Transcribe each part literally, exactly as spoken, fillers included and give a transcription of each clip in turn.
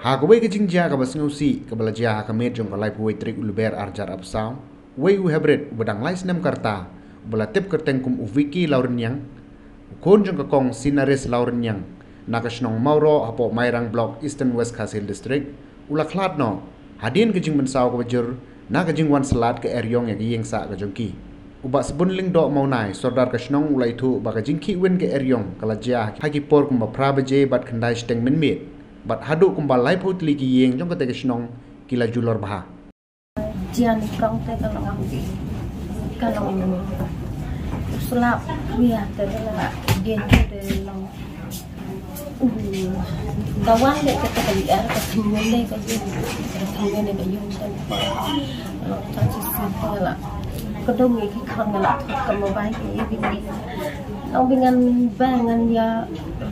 Ha kawei ka jingjia kaba sngewsih kaba la jia ha ka miet jong ka laiphew wei tarik u Lber arhajar arphew saw, uwei u heprit uba dang lai snem ka rta uba la tip kyrteng kum u Vicky Lawrynniang, u khun jong ka kong Sinaris Lawrynniang, na ka shnong Mawroh hapoh Mairang Block, Eastern West Khasi Hills District, u la khlad noh hadien ka jingpynsaw kaba jur na ka jingwan slad ka eriong ïa ka ïing sah ka jong ki. U Bah Sbun Lyngdoh Mawnai, sordar ka shnong, u la ïathuh ba ka jingkhih win ka eriong ka la jia ha ki por kumba phra baje bad khyndai shiteng mynmiet bad haduh kumba laiphew tylli ki ïing jong katei ka shnong ki la julor bha. Jan prong te ka long, ka long slap, ïa te la dien te long. Ka wan de ka, ka liar ka thynnion de ka ïung, ka thynnion de ka ïung, kan pa long tan si si te la. Ka dong ïa ki khon, nga la thok ka mobile ka ïa ki. Long bi ngan ba ngan ïa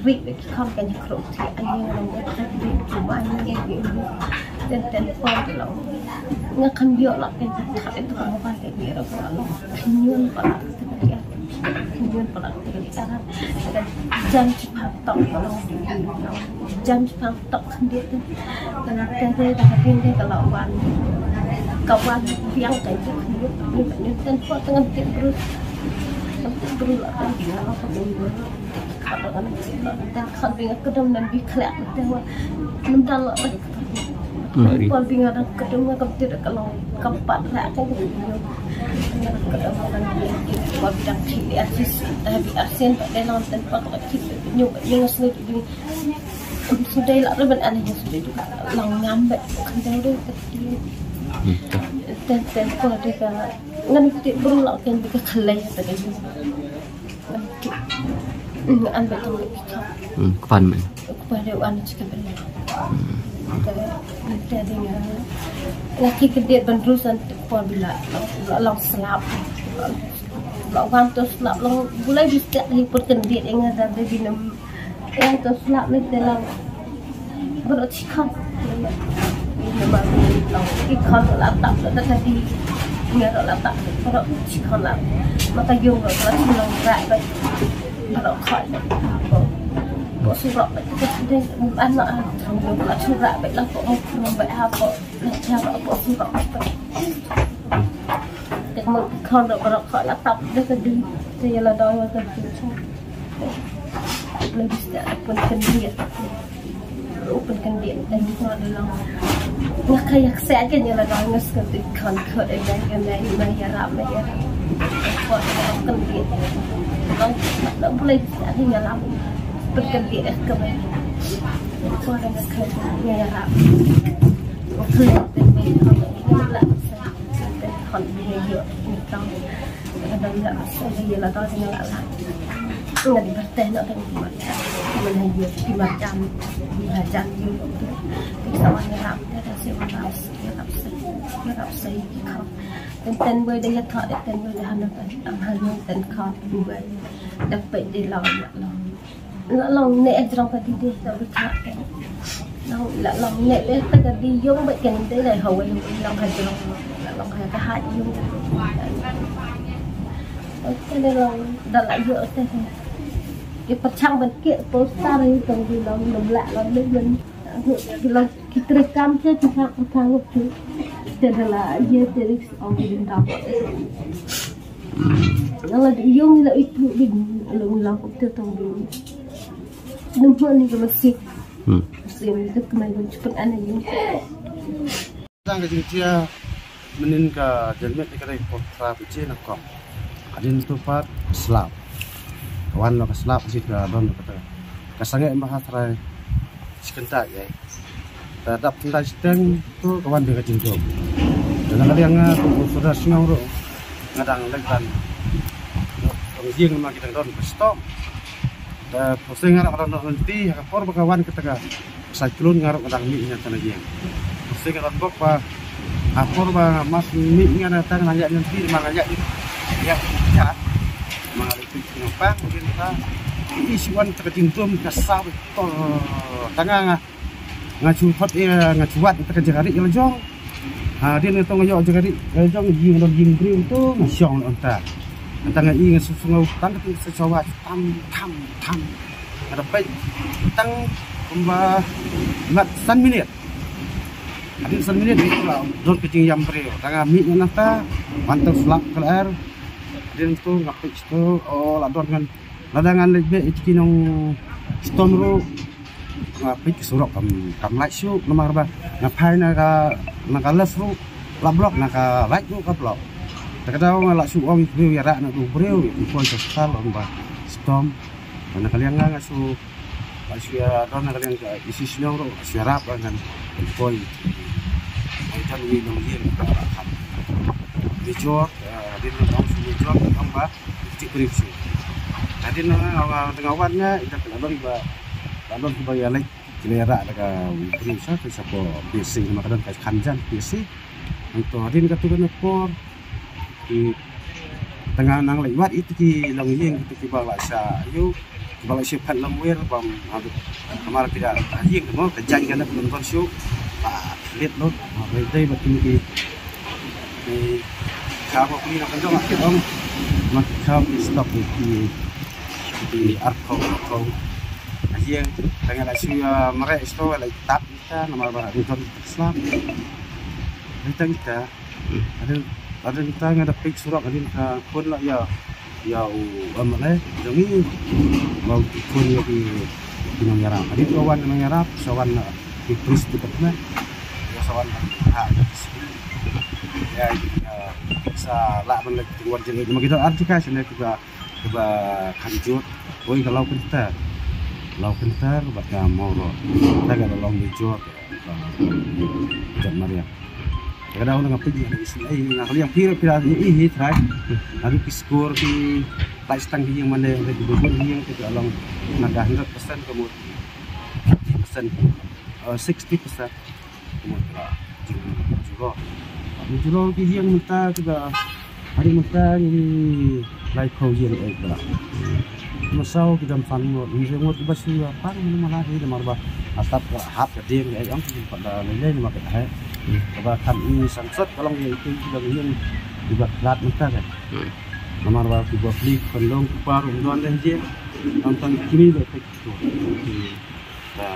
rik ki khon, kan ïa khrok ti ai ïa long ka thak di cuma ïa ïa ïa. Ten ten pon long. Nga kan ïoh la kan thak itu ka mobile ka ïa long. Thynnion pa la. Thynnion pa la. Jan Pang tok ka long. Jan Pang tok khyndiat tu. Ka la te te ka tin te ka la wan. Ka wan biang ka ju khyndiat. Ni ni ten po tengah tin brut. Tin brut la kan dia la ka bin brut. Ka ba kan ta khan bi ka dam nan bi khlek te wa. Num ta la. Pol bi nga dang ka dam nga kam tir ka long kam pat la ka. Ka dam ka dang ki. Wa bi dang ki ar sis ta bi ar sen ta de long ten pa ka ki. Nyu nyu sni. Sudai la ruban ana ya sudai tu. Long ngam ba kan dau dau. Ten ten ko de ka ngan ti bru la kan bi ka khlei ta de. Ngan ti. Ngan ba tu. Hmm, kpan men. Kpan de an ti ka ben. Te te de nga. Laki ke dia ban rusan ko bila long slap. Long wan tu slap long bulai bi stek ni put kan dia nga da de bi nam. Ïa to slap ni te lang. Bro chikan. Ini mah long chikan la tap la tadi. Nya la tap bro chikan la. Maka yung la la chilang rak ba. Bro khoi. Bo surok ba tu deh. An la an. Yung la surok ba la ko. Ba ha ko. La cha ba bo surok ba. Tek mo khon do bro khoi la tap deh tadi. Te la doi wa tadi. Lagi setiap pun kendia. Pun kendia dan kita adalah. Nga kaya kse aja nya la dang ngas ka ti khon khot ai dang kan ai ma ya rap ma ya rap. Khot ai kendia. Kan nak boleh setiap ni nya lam. Pun kendia ka ba. Khot ai nga kaya nya ya rap. Khot ai nya la. Khot ai nya ya. Ka dang la sa ïa la dang la la. Nga di berteh na kan di mata. Mana ïa di mata di hajan di. Di sama ïa rap dah kasi wan rap ïa rap sa ïa rap sa ïa ki kham. Ten ten boy dah ïa thak ten boy dah hana kan. Am hana ten kham di boy. Dapat di law ïa law. La long ne eh jrong ka dide ta bi khlak te. Long la long ne eh ta ka di yong ba ken te dai hawa yong long ha jrong. La long ha ka ha yong. Te ne long da la yo te. Ki pachang ban ki poster hi tong di long nom la long ne men. Ki long ki tre kam te ki ha ka thang tu. Te da la ye te ri ong ki din ta. Nga la di yong la itu di la la ko te tong di. Num ho ni ka masih. Hmm. Masih ni tu kemai ban cepet ana yong. Tang ka jingjia mynnin ka janmiet ka dei por phra baje na kong. Hadien tu pat slap. Ka wan la ka slap ji ka don ka ta. Ka sangeh ba ha trai. Shi kynta ïa. Te dap khyndai shiteng tu ka wan da ka jingdum. Te na ka liang nga kum u sordar shnong ruh nga dang leit ban. Dong ïing ma ki dang don ka stom. Te pyrshah nga ruh nga dang don lynti ha ka por ba ka wan kata ka cyclone nga ruh nga dang mih ïa tang ïing. Pyrshah nga dang bok ba ha por ba nga mas mih nga na tang nga ïa lynti ma nga ïa ïa ïa. Ma nga lynti nga pang ïa ta. Ïa shi wan ta ka jingdum ka saw to tang nga. Nga shu thot ïa, nga shu wad ïa ka jaka ri ïa la jong. Ha, dien nga tong nga ïoh jaka ri ïa la jong, ïing don ïing briew tu nga shong la ynta. Ynta nga i nga shu sngew tang ka tu sa chawa tam tam tam. Nga da peit tang kumba mat san minit. Hadien san minit la don ka jingïam briew. Tang nga mih nangta, wan tang slap ka lyer. Hadien tu nga peit tu, oh, la don ngan. Lada ngan leit beh ïa ki nongshitom ruh, nga peit ka surok kam, kam lait shuh namar ba nga phai na ka, na ka left ruh la block, na ka right ruh ka block. Te ka daw nga la shu ong ïa u briew, ïarap na u briew, ïa u poi hospital, ong ba shitom. Na ka liang nga, nga shu, nga shu ïa don na ka liang ka isi shnong ruh, nga shu ïarap ngan poi. Ong jan wi nong ïing ka la khan. Major, eh, hadien ngan ong shu major, ong ba Cik briew shu. Hadien nga, nga, nga wan nga, ida ka la don ba, la don ba ïa leit, ki la ïarap da ka briew sha, ka sha ko P S C, ma ka don ka khan jan P S C. Hangto hadien katu ka por, ki, tang nga nang leit wad ïa ki longïing, ïa ki ba la sha ïew, ki ba la sha phet longwir, bam, namar ki da ïing mo, ka jaiñ ka na pynbor shu, ba lit lut, ba dei ba ki, ki Ki kham ki na ka jong ki ong. Ma ki kham ki stop ki, ki ar khong, ar khong. Ïa, tang la shu ïa mareh sto la tap kita namar ba ni ton slap. Ni tang kita. Ada, ada kita nga da peit surok hadien ka phone la ïa. Ïa u M L A jong ngi ba u phone ïa ki, ki nongïarap. Hadien ka wan nongïarap, sa wan, uh, ki police department. Ïa sa wan ha ïa ki civil. Ïa, ïa, sa lah ban leit wan jong ngi. Ma ki don artika sene kiba, kiba khan jot. Oi ka law kynta. Law kynta bad ka mawro. Ta ka long ni jot. Jan mariang. Ka daw na ka pynjah na isin ai na ka liang pira pira ni i hi trai. Adu ki score ki lai stang ki ïing mane ki dubun ïing ki ka long na ka hundred percent ka mut fifty percent, uh, sixty percent ka mut ka jing juro. Ni juro ki ïing mynta ki ba Hari mynta ngi lai khaw ïing eh ba. Masaw ki dam san ngut, ngi ngut ba shu ya pang ni mala hi namar ba. Atap ka hap ka ding eh ang ki pat da lai lai ni ma ka hai. Ka ba kan i sangsot ka long ïa itu ki dam ïing ki ba klat mynta ka. Namar ba ki ba pli kan long ki par um don deh je. Tang tang kini ba pek tu. Ba.